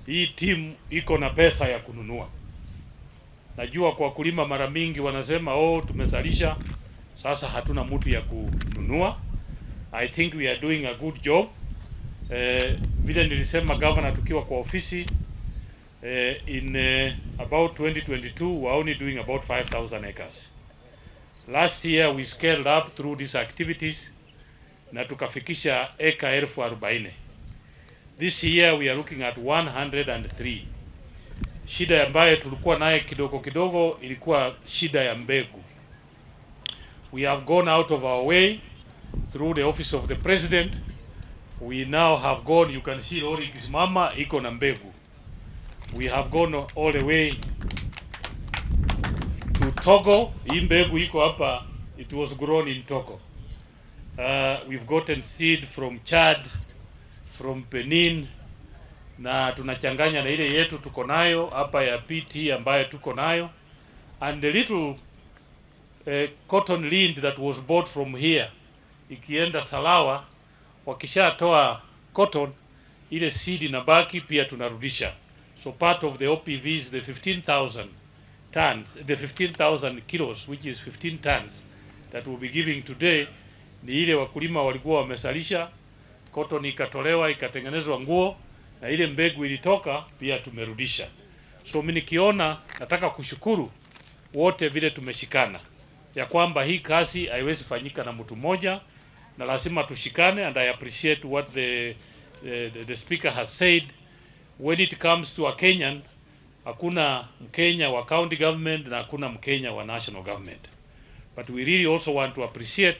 Hii timu iko na pesa ya kununua. Najua kwa wakulima mara mingi wanasema, "Oh, tumezalisha, sasa hatuna mtu ya kununua." I think we are doing a good job. Vile nilisema, Governor, tukiwa kwa ofisi in about 2022 we are only doing about 5000 acres. Last year we scaled up through these activities na tukafikisha eka 40,000. This year we are looking at 103. Shida ambayo tulikuwa naye kidogo kidogo ilikuwa shida ya mbegu. We have gone out of our way through the Office of the President. We now have gone, you can see lori ikisimama iko na mbegu. We have gone all the way to Togo. Hii mbegu iko hapa, it was grown in Togo. We've gotten seed from Chad, from Benin, na tunachanganya na ile yetu tuko nayo hapa ya PT ambayo tuko nayo, and the little cotton lint that was bought from here ikienda Salawa, wakishatoa cotton, ile seed inabaki pia tunarudisha. So part of the OPVs, the 15,000 tons, the 15,000 kilos, which is 15 tons that we'll be giving today, ni ile wakulima walikuwa wamezalisha cotton, ikatolewa, ikatengenezwa nguo, na ile mbegu ilitoka pia tumerudisha. So mimi nikiona, nataka kushukuru wote vile tumeshikana, ya kwamba hii kazi haiwezi fanyika na mtu mmoja na lazima tushikane, and I appreciate what the speaker has said. When it comes to a Kenyan, hakuna Mkenya wa county government na hakuna Mkenya wa national government, but we really also want to appreciate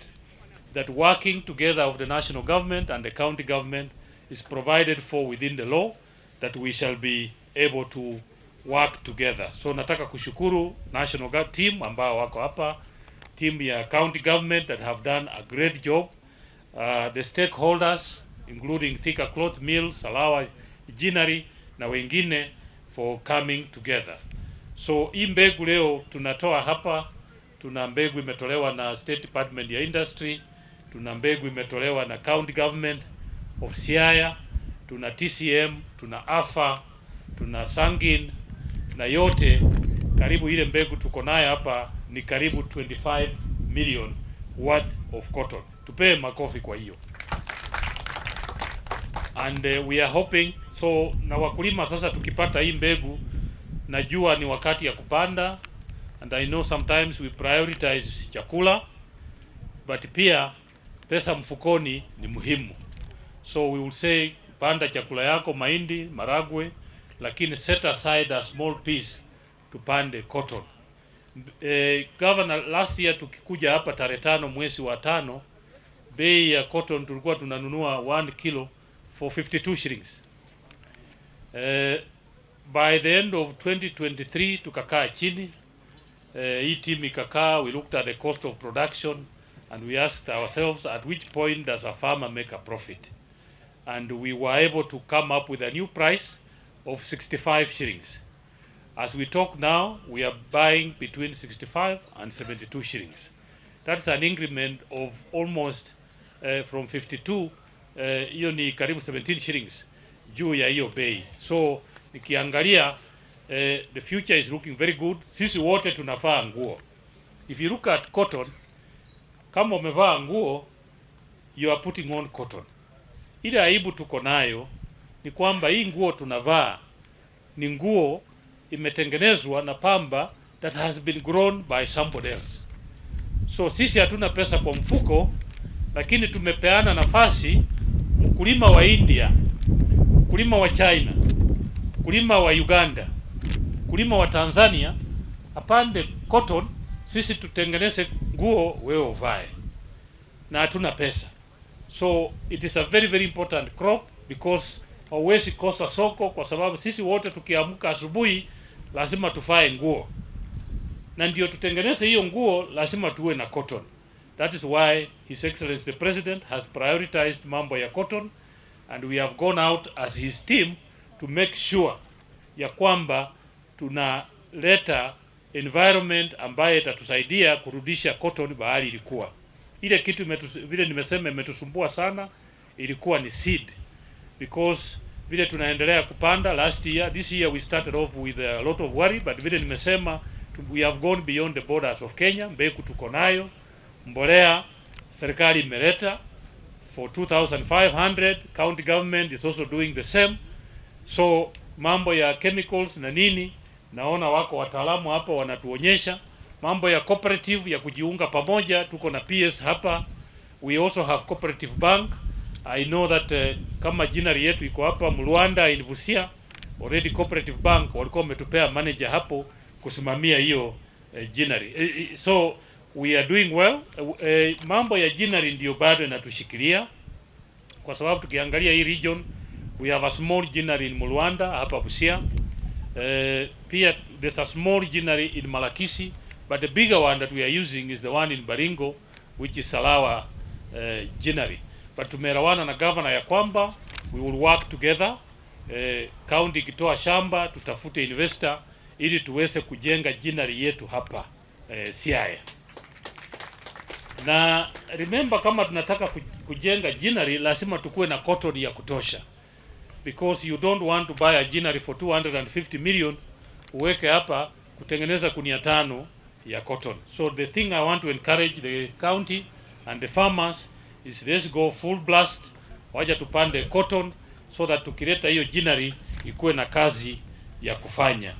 that working together of the national government and the county government is provided for within the law, that we shall be able to work together. So nataka kushukuru national team ambao wako hapa, team ya county government that have done a great job, the stakeholders including Thika Cloth Mill, Salawa Ginnery na wengine for coming together. So hii mbegu leo tunatoa hapa, tuna mbegu imetolewa na State Department ya Industry, tuna mbegu imetolewa na County Government of Siaya, tuna TCM, tuna AFA, tuna Sangin, na yote karibu ile mbegu tuko nayo hapa ni karibu 25 million worth of cotton. Tupee makofi kwa hiyo. And we are hoping so, na wakulima sasa tukipata hii mbegu, najua ni wakati ya kupanda, and I know sometimes we prioritize chakula, but pia pesa mfukoni ni muhimu. So we will say panda chakula yako, mahindi, maragwe, lakini set aside a small piece tupande cotton. Governor, last year tukikuja hapa tarehe 5 mwezi wa 5, bei ya cotton tulikuwa tunanunua 1 kilo for 52 shillings. By the end of 2023 tukakaa chini, hii team ikakaa, we looked at the cost of production and we asked ourselves, at which point does a farmer make a profit? And we were able to come up with a new price of 65 shillings. As we talk now, we are buying between 65 and 72 shillings. That's an increment of almost from 52, hiyo ni karibu 17 shillings juu ya hiyo bei. So nikiangalia, the future is looking very good. Sisi wote tunavaa nguo. If you look at cotton, kama umevaa nguo, you are putting on cotton. Ile aibu tuko nayo ni kwamba hii nguo tunavaa ni nguo imetengenezwa na pamba that has been grown by somebody else. So sisi hatuna pesa kwa mfuko, lakini tumepeana nafasi mkulima wa India, mkulima wa China, mkulima wa Uganda, mkulima wa Tanzania apande cotton, sisi tutengeneze nguo, wewe uvae, na hatuna pesa. So it is a very, very important crop because hauwezi kosa soko, kwa sababu sisi wote tukiamka asubuhi lazima tuvae nguo, na ndio tutengeneze hiyo nguo lazima tuwe na cotton. That is why His Excellency the President has prioritized mambo ya cotton, and we have gone out as his team to make sure ya kwamba tunaleta environment ambayo itatusaidia kurudisha cotton mahali ilikuwa. Ile kitu vile nimesema imetusumbua sana ilikuwa ni seed, because Vile tunaendelea kupanda last year, this year we started off with a lot of worry, but vile nimesema, we have gone beyond the borders of Kenya. Mbegu tuko nayo, mbolea serikali imeleta for 2500, county government is also doing the same. So mambo ya chemicals na nini, naona wako wataalamu hapa wanatuonyesha mambo ya cooperative ya kujiunga pamoja. Tuko na PS hapa, we also have cooperative bank. I know that kama ginnery yetu iko hapa Mluanda in Busia, already cooperative bank walikuwa wametupea manager hapo kusimamia hiyo ginnery. So we are doing well. Mambo ya ginnery ndio bado inatushikilia kwa sababu tukiangalia hii region, we have a small ginnery in Mulwanda hapa Busia. Pia there's a small ginnery in Malakisi, but the bigger one that we are using is the one in Baringo, which is Salawa ginnery. But tumeelewana na governor ya kwamba we will work together. County ikitoa shamba tutafute investor ili tuweze kujenga ginnery yetu hapa Siaya. Na remember, kama tunataka kujenga ginnery lazima tukuwe na cotton ya kutosha, because you don't want to buy a ginnery for 250 million uweke hapa kutengeneza gunia 5 ya cotton. So the thing I want to encourage the county and the farmers is, let's go full blast, wacha tupande cotton so that tukileta hiyo ginnery ikuwe na kazi ya kufanya.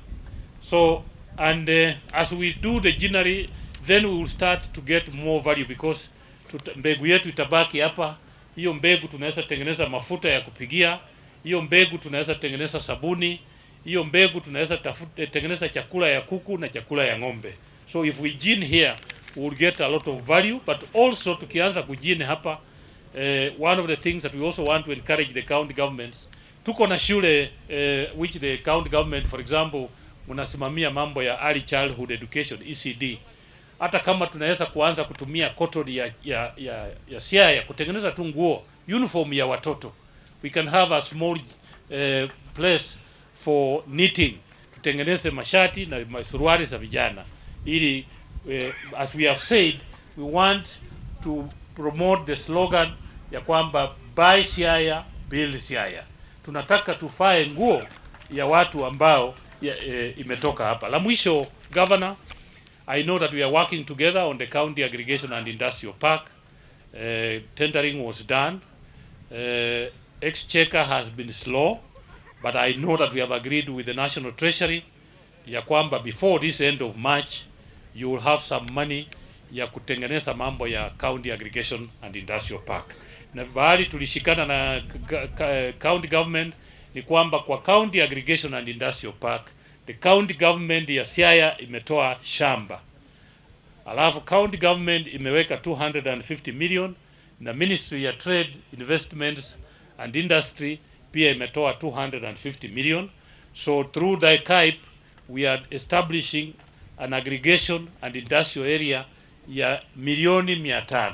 So and as we do the ginnery, then we will start to get more value because mbegu yetu itabaki hapa. Hiyo mbegu tunaweza tengeneza mafuta ya kupikia, hiyo mbegu tunaweza tengeneza sabuni, hiyo mbegu tunaweza tengeneza chakula ya kuku na chakula ya ng'ombe. So if we gin here, we will get a lot of value, but also tukianza kugin hapa, one of the things that we also want to encourage the county governments, tuko na shule which the county government, for example, mnasimamia mambo ya early childhood education, ECD. Hata kama tunaweza kuanza kutumia cotton ya Siaya kutengeneza tu nguo, uniform ya watoto, we can have a small place for knitting, tutengeneze mashati na suruali za vijana ili as we have said, we want to promote the slogan ya kwamba "Buy Siaya, build Siaya". Tunataka tuvae nguo ya watu ambao imetoka hapa. La mwisho, Governor, I know that we are working together on the county aggregation and industrial park. Tendering was done. Exchequer has been slow, but I know that we have agreed with the National Treasury ya kwamba before this end of March you will have some money ya kutengeneza mambo ya county aggregation and industrial park. Na bahali tulishikana na county government ni kwamba kwa county aggregation and industrial park, the county government ya Siaya imetoa shamba, alafu county government imeweka 250 million na Ministry ya Trade, Investments and Industry pia imetoa 250 million. So through the CAIP we are establishing an aggregation and industrial area ya milioni 500,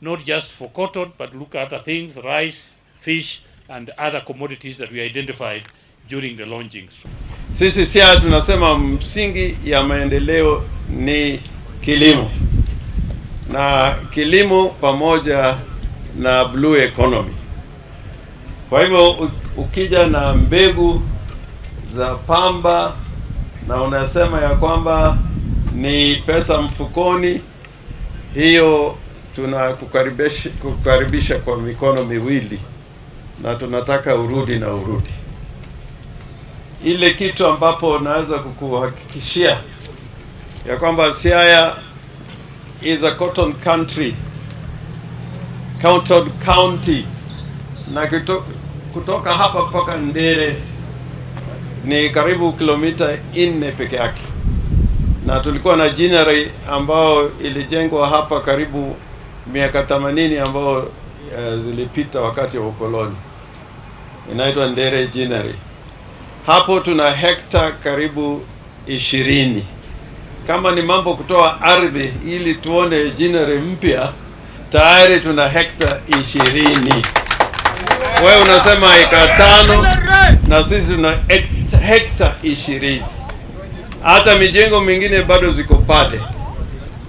not just for cotton, but look at other things, rice, fish and other commodities that we identified during the launchings. Sisi Siaya tunasema msingi ya maendeleo ni kilimo, na kilimo pamoja na blue economy. Kwa hivyo ukija na mbegu za pamba na unasema ya kwamba ni pesa mfukoni, hiyo tunakukaribisha kukaribisha kwa mikono miwili, na tunataka urudi na urudi. Ile kitu ambapo naweza kukuhakikishia ya kwamba Siaya is a cotton country, cotton county, na kutoka hapa mpaka Ndere ni karibu kilomita 4 peke yake, na tulikuwa na ginnery ambao ilijengwa hapa karibu miaka 80 ambao zilipita wakati wa ukoloni, inaitwa Ndere Ginnery. Hapo tuna hekta karibu 20. Kama ni mambo kutoa ardhi ili tuone ginnery mpya, tayari tuna hekta 20. Wewe unasema eka 5 na sisi tuna hekta 20. Hata mijengo mingine bado ziko pale,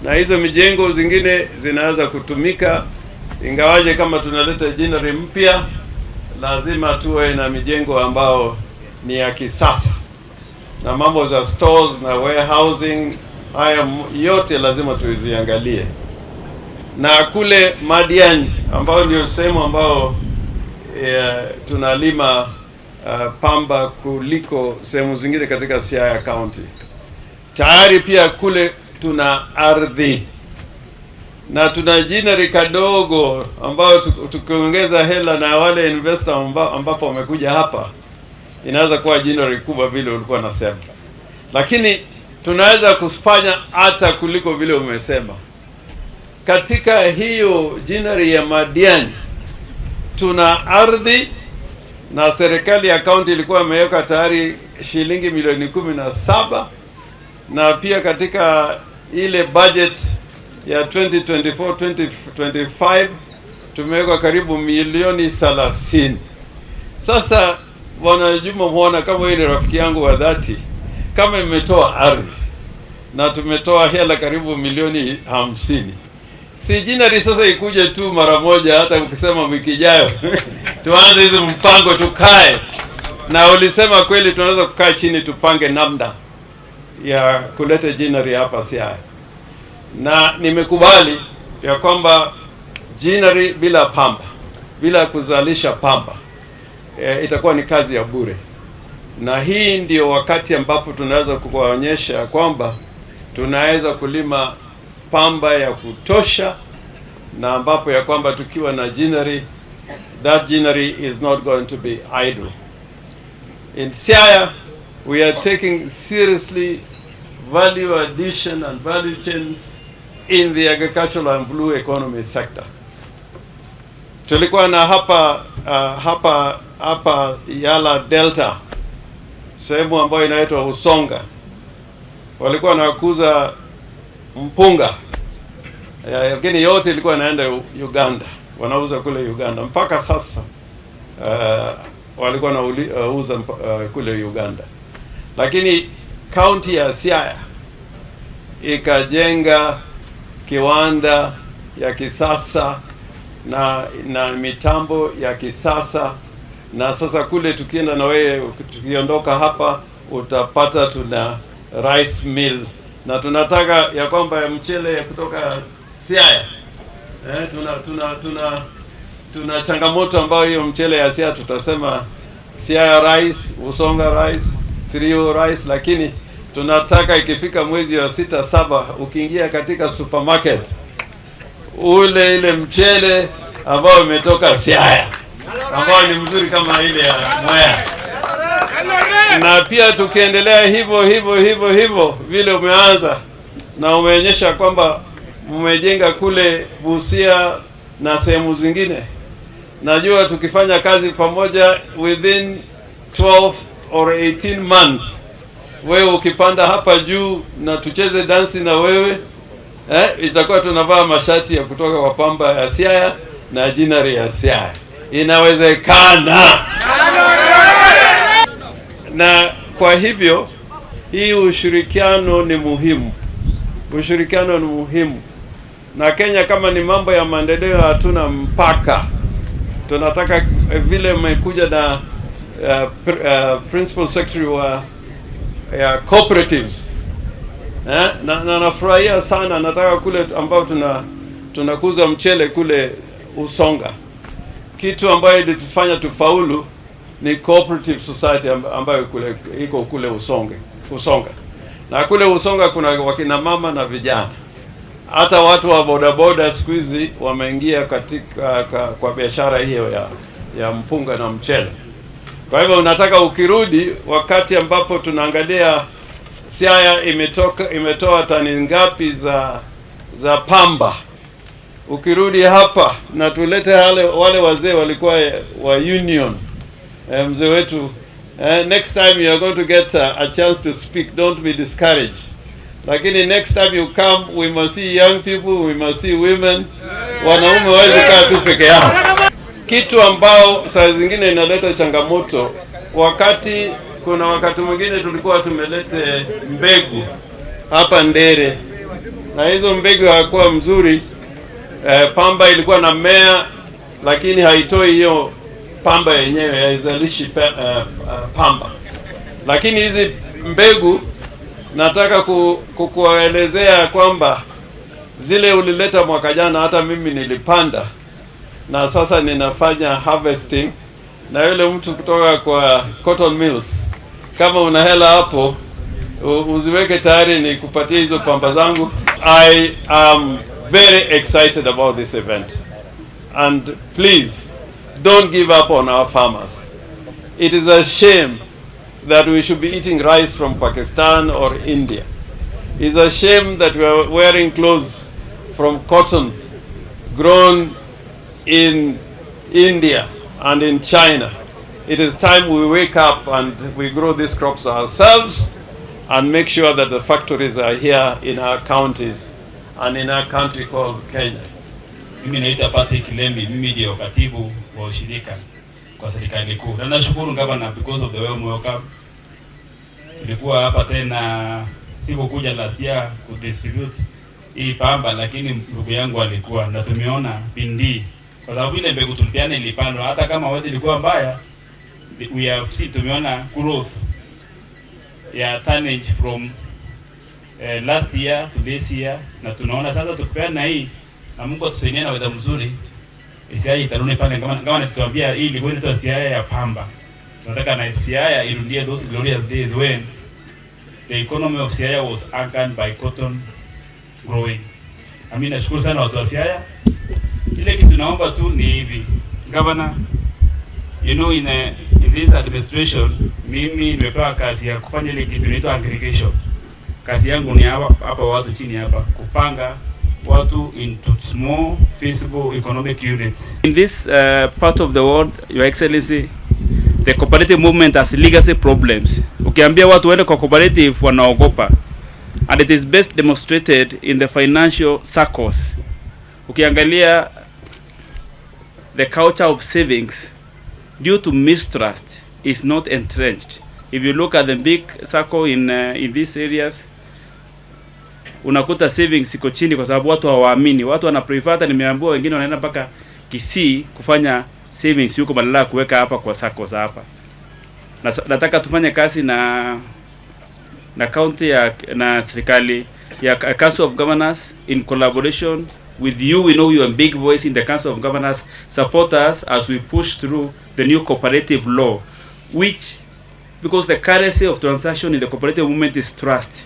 na hizo mijengo zingine zinaweza kutumika, ingawaje kama tunaleta ginnery mpya. Lazima tuwe na mijengo ambao ni ya kisasa, na mambo za stores na warehousing, haya yote lazima tuziangalie. Na kule Madiany ambao ndio sehemu ambao tunalima pamba kuliko sehemu zingine katika Siaya County. Tayari pia kule tuna ardhi na tuna ginnery kadogo ambayo tukiongeza hela na wale investor ambapo wamekuja hapa, inaweza kuwa ginnery kubwa vile ulikuwa nasema, lakini tunaweza kufanya hata kuliko vile umesema. Katika hiyo ginnery ya Madiany tuna ardhi na serikali ya kaunti ilikuwa imeweka tayari shilingi milioni 17, na pia katika ile budget ya 2024 2025 tumeweka karibu milioni 30. Sasa Bwana Juma Mukhwana, kama wewe ni rafiki yangu wa dhati, kama imetoa ardhi na tumetoa hela karibu milioni 50, si ginnery sasa ikuje tu mara moja, hata ukisema wiki ijayo tuanze hizo mpango, tukae na ulisema kweli, tunaweza kukaa chini tupange namna ya kuleta ginnery hapa Siaya, na nimekubali ya kwamba ginnery bila pamba, bila kuzalisha pamba itakuwa ni kazi ya bure, na hii ndio wakati ambapo tunaweza kuwaonyesha kwamba tunaweza kulima pamba ya kutosha, na ambapo ya kwamba tukiwa na ginnery, that ginnery is not going to be idle. In Siaya, we are taking seriously value addition and value chains in the agricultural and blue economy sector. Tulikuwa na hapa Yala Delta, sehemu ambayo inaitwa Usonga, walikuwa wanakuza mpunga, lakini yote ilikuwa inaenda Uganda, wanauza kule Uganda mpaka sasa. Walikuwa wanauza kule Uganda, lakini kaunti ya Siaya ikajenga kiwanda ya kisasa na mitambo ya kisasa, na sasa kule tukienda na wewe, tukiondoka hapa utapata tuna rice mill, na tunataka ya kwamba mchele kutoka Siaya, tuna changamoto ambayo hiyo mchele ya Siaya tutasema Siaya rice, Usonga rice, Sirio rice, lakini tunataka ikifika mwezi wa sita saba, ukiingia katika supermarket ule ile mchele ambao umetoka Siaya ambao ni mzuri kama ile ya Mwea. Na pia tukiendelea hivyo hivyo hivyo hivyo vile umeanza na umeonyesha kwamba mmejenga kule Busia na sehemu zingine, najua tukifanya kazi pamoja within 12 or 18 months, wewe ukipanda hapa juu na tucheze dansi na wewe, itakuwa tunavaa mashati ya kutoka kwa pamba ya Siaya na ginnery ya Siaya. Inawezekana. Na kwa hivyo hii ushirikiano ni muhimu, ushirikiano ni muhimu. Na Kenya kama ni mambo ya maendeleo, hatuna mpaka. Tunataka vile mmekuja na principal secretary wa ya cooperatives, na nafurahia sana. Nataka kule ambao tunakuza mchele kule Usonga, kitu ambayo ilitufanya tufaulu ni cooperative society ambayo kule iko kule Usonga, na kule Usonga kuna wakina mama na vijana, hata watu wa bodaboda siku hizi wameingia katika kwa biashara hiyo ya mpunga na mchele. Kwa hivyo unataka ukirudi wakati ambapo tunaangalia Siaya imetoa tani ngapi za pamba, ukirudi hapa na tulete wale wazee walikuwa wa union, mzee wetu, next time you are going to get a chance to speak, don't be discouraged. Lakini next time you come, we must see young people, we must see women. Wanaume waweze kaa tu peke yao. Kitu ambao saa zingine inaleta changamoto, wakati kuna wakati mwingine tulikuwa tumelete mbegu hapa Ndere, na hizo mbegu hakuwa mzuri. Pamba ilikuwa na mea, lakini haitoi hiyo Pamba yenyewe haizalishi pamba, lakini hizi mbegu nataka kukuelezea kwamba zile ulileta mwaka jana, hata mimi nilipanda na sasa ninafanya harvesting, na yule mtu kutoka kwa Cotton Mills, kama una hela hapo uziweke tayari nikupatie hizo pamba zangu. I am very excited about this event and please don't give up on our farmers. It is a shame that we should be eating rice from Pakistan or India. It's a shame that we are wearing clothes from cotton grown in India and in China. It is time we wake up and we grow these crops ourselves and make sure that the factories are here in our counties and in our country called Kenya. Mimi naitwa Patrick Lembi, mimi ndio katibu wa ushirika kwa serikali kuu, na nashukuru gavana because of the way welcome. Tulikuwa hapa tena, sikukuja last year ku distribute hii pamba, lakini ndugu yangu alikuwa na tumeona bidii, kwa sababu ile mbegu tulipeana ilipandwa, hata kama weather ilikuwa mbaya, we have seen, tumeona growth ya tonnage from last year to this year, na tunaona sasa tukipeana hii na Mungu atusaidie na weather mzuri, Siaya itarudi pale kama nituambia hii ilikuwa inaitwa Siaya ya pamba. Tunataka na Siaya irudie those glorious days when the economy of Siaya was anchored by cotton growing. Mimi nashukuru sana watu wa Siaya. Ile kitu naomba tu ni hivi, Governor, in this administration mimi nimepewa kazi ya kufanya ile kitu inaitwa aggregation. Kazi yangu ni hapa hapa watu chini hapa kupanga watu into small feasible economic units. In this part of the world, Your Excellency, the cooperative movement has legacy problems. Ukiambia watu waende kwa cooperative wanaogopa. And it is best demonstrated in the financial circles. Ukiangalia the culture of savings due to mistrust is not entrenched. If you look at the big circle in these areas, unakuta savings iko chini kwa sababu watu hawaamini. Watu wana prefer, hata nimeambiwa wengine wanaenda mpaka Kisii kufanya savings huko badala ya kuweka hapa kwa sacco za hapa. Na, nataka tufanye kazi na county ya na serikali ya Council of Governors in collaboration with you. We know you are a big voice in the Council of Governors. Support us as we push through the new cooperative law, which, because the currency of transaction in the cooperative movement is trust.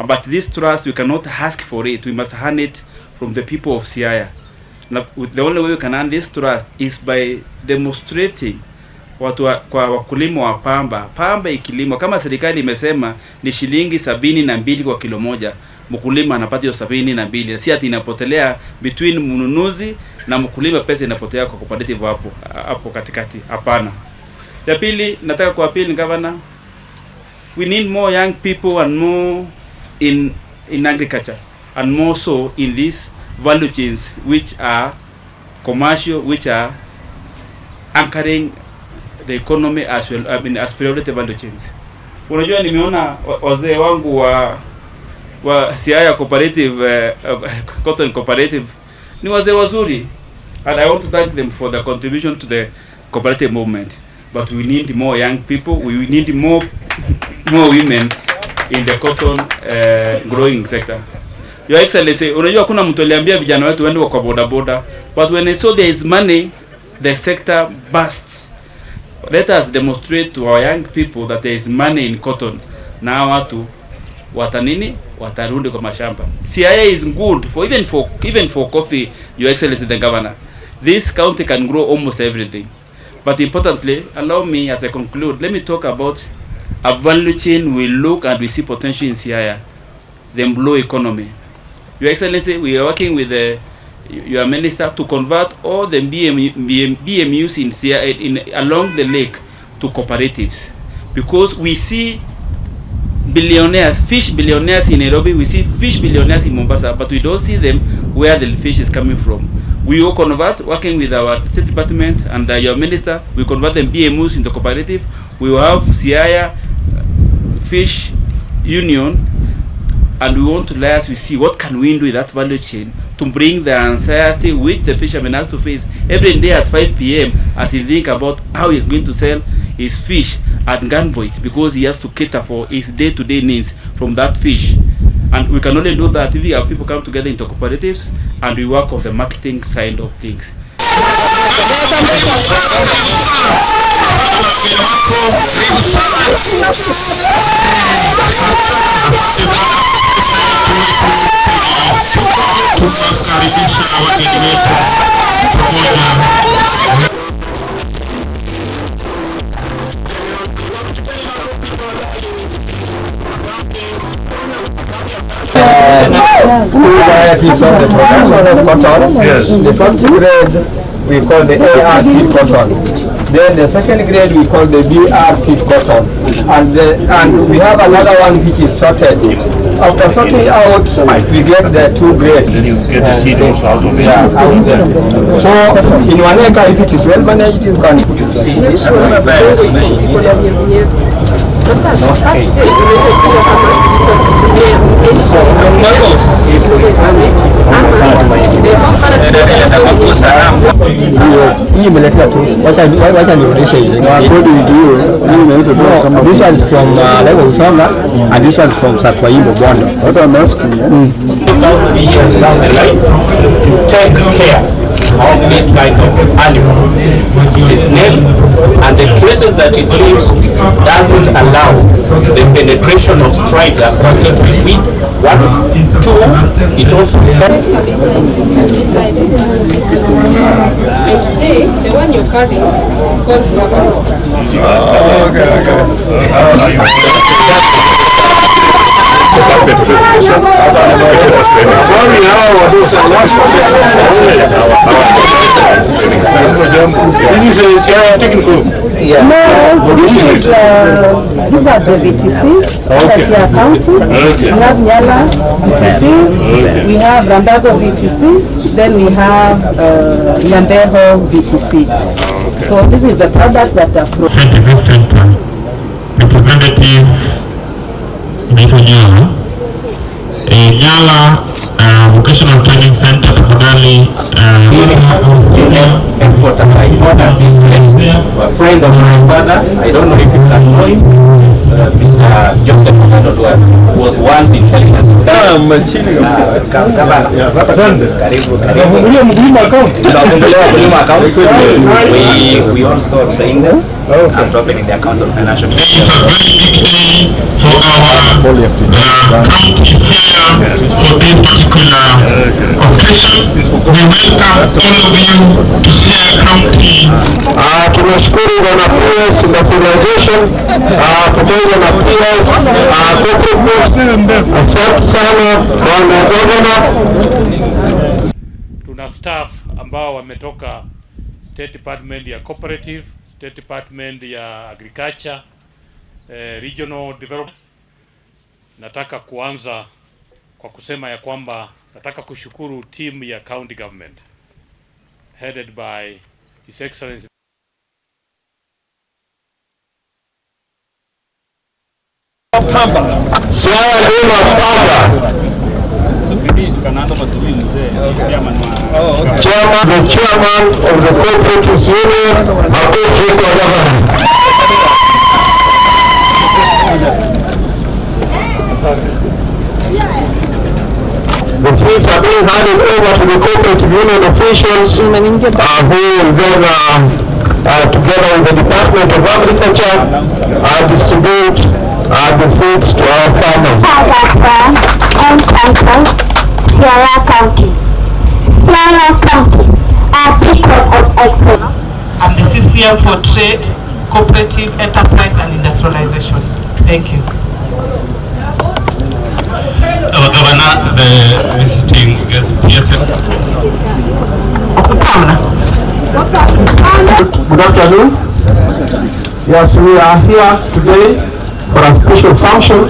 But this trust, we cannot ask for it. We must earn it from the people of Siaya. Now, the only way we can earn this trust is by demonstrating watu kwa wakulima wa pamba. Pamba ikilimwa kama serikali imesema ni shilingi 72 kwa kilo moja, mkulima anapata hiyo 72, si ati inapotelea between mnunuzi na mkulima, pesa inapotea kwa cooperative hapo hapo katikati. Hapana. Ya pili, nataka kuappeal, Governor, we need more young people and more in agriculture and more so in these value chains which are commercial, which are anchoring the economy as well, I mean, as priority value chains. Unajua nimeona wazee wangu wa Siaya Cooperative, Cotton Cooperative ni wazee wazuri and I want to thank them for their contribution to the cooperative movement, but we need more young people, we need more women in the cotton growing sector. Your Excellency, unajua kuna mtu aliambia vijana wetu waende kwa boda boda, but when I saw there is money, the sector bursts. Let us demonstrate to our young people that there is money in cotton. Na watu watanini watarudi kwa mashamba. Siaya is good for even for coffee, Your Excellency the Governor. This county can grow almost everything. But importantly, allow me, as I conclude, let me talk about a value chain we look and we see potential in Siaya, the blue economy. Your Excellency, we are working with your minister to convert all the BMUs in Siaya, in along the lake to cooperatives, because we see billionaires, fish billionaires in Nairobi, we see fish billionaires in Mombasa, but we don't see them where the fish is coming from. We will convert, working with our State Department and your minister, we convert the BMUs into cooperative. We will have Siaya Fish Union, and we want to liaise, we see what can we do with that value chain to to bring the anxiety which the fisherman has to face every day at 5 p.m. as he think about how he's going to sell his fish at Ganboit, because he has to cater for his day-to-day needs from that fish. And we can only do that if we have people come together into cooperatives and we work on the marketing side of things. Tunakaribisha wageni wetu pamoja. Two varieties of the production of cotton. Yes. The first grade we call the AR seed cotton. Then the second grade we call the BR seed cotton. And we have another one which is sorted. After sorting out, we get the two grades. Then you get the seed also out of it. Yeah, out there. So in 1 acre, if it is well managed, you can put it seed. Make sure iko na unyevunyevu. Sasa first unaweza ipika kama unaweza ispray ama kwa mfano tukiweka Hii imeletewa tu. Wacha nirudishe hii. No, this one is from Lego Usonga and this one is from Sakwaimbo Bondo. What I'm asking, 2,000 years down the line to take care of this kind of animal. It is snail, and the traces that it leaves doesn't allow the penetration of striga or weed. One, two, it also herbicides, insecticides, and today the one you're carrying is called Gavaro. Okay. This is a Siaya technical. No, this is, these are the VTCs, okay. Siaya County. Okay. We have Nyala VTC, Okay. we have Randago VTC, then we have Nyambeho VTC. So this is the products that are from. St. Vincent representative inaitwa Nyala. Nyala Vocational Training Center, tafadhali. Headquarter. I ordered this place. A friend of my father, I don't know if you can know him, Mr. Joseph Ogadodwa, was once intelligence officer. Machini kabisa. Asante. Karibu, karibu. Nafungulia mkulima account. Tunafungulia wakulima account. We also train them after opening the accounts on financial. This is a very big day for our county Siaya for this particular occasion. We welcome all of you to Siaya County. Tunashukuru bwana PS Industrialization pamoja na PS Cooperative. Asante sana bwana Governor. Tuna staff ambao wametoka State Department ya Cooperative, State Department ya Agriculture, Regional Development. Nataka kuanza kwa kusema ya kwamba nataka kushukuru team ya county government headed by His Excellency Siaya Lima Pamba. Chairman, the chairman of the Cooperatives Union, makofi kwa governor. The seats are being handed over to the cooperative union officials who will then, together with the Department of Agriculture, distribute the seeds to our farmers. Siaya County. Siaya County, a beacon of excellence. I'm the CCM for Trade, Cooperative Enterprise and Industrialization. Thank you. Our governor, the visiting guest, PSF. Good afternoon. Yes, we are here today for a special function,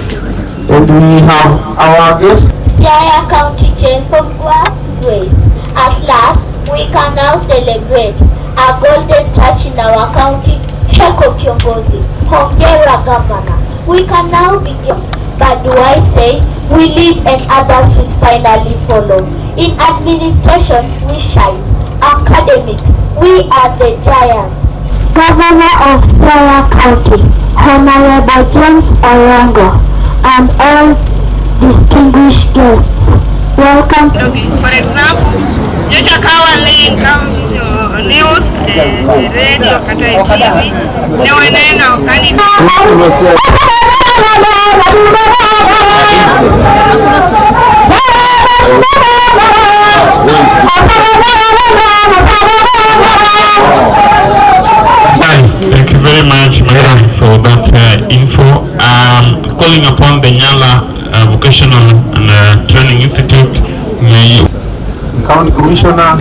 and we have our guest. Siaya County Chair from Grass Grace. At last, we can now celebrate a golden touch in our county. Heko Kiongozi, Hongera Governor. We can now begin, but do I say, we lead and others will finally follow. In administration, we shine. Academics, we are the giants. Governor of Siaya County, Honorable James Orengo, and all distinguished guests, welcome. For example, nyocha kawa link news radio kata TV ne waneno kani Thank you very much, madam, for that info. Calling upon the Nyala Vocational and Training Institute. May you County Commissioner,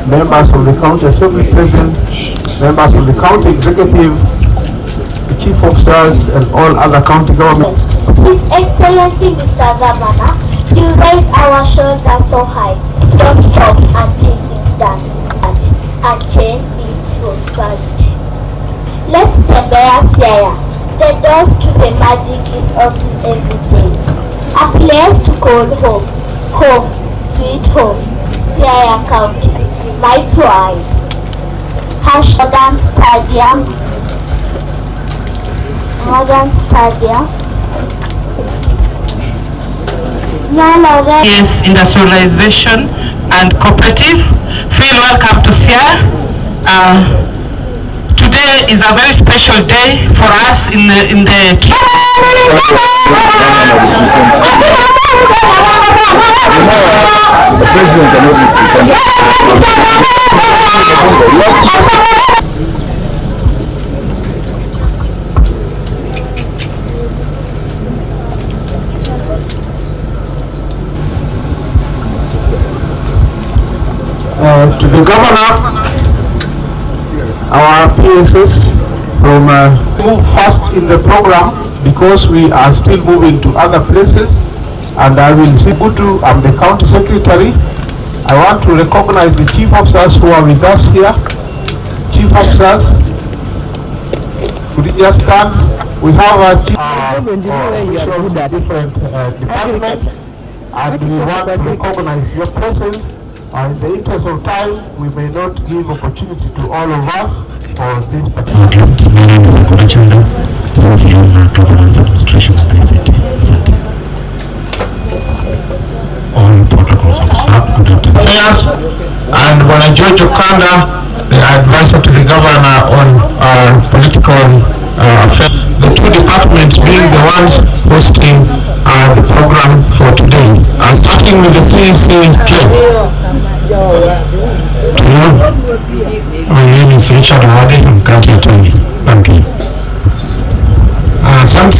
members of the County Assembly present, members of the County Executive, the Chief Officers, and all other county government. His Excellency Mr. Governor, you raise our shoulders so high. Don't stop until it's done. Attain its prosperity. Let's Tembea Siaya. The doors to the magic is open every day. A place to call home. Home, sweet home. Siaya County, my pride. Modern Stadium. Modern Stadium. Yes, industrialization and cooperative. Feel welcome to Siaya. Today is a very special day for us in the The president cannot be presented. To the governor, our PSS from move fast in the program because we are still moving to other places, and I will see Gutu. I'm the county secretary. I want to recognize the chief officers who are with us here. Chief officers, could you just stand? We have our chief officials in different departments, and we want to recognize your presence. In the interest of time, we may not give opportunity to all of us for this particular. My name is Akuna Chanda, CCN Governance Administration and ICT. All protocols observed. Good afternoon. Affairs, and Bwana George Okanda, the advisor to the governor on political affairs. The two departments being the ones hosting the program for today. Starting with the CEC Trade. To you. My name is Richard Wadi, I'm county attorney. Thank you. Some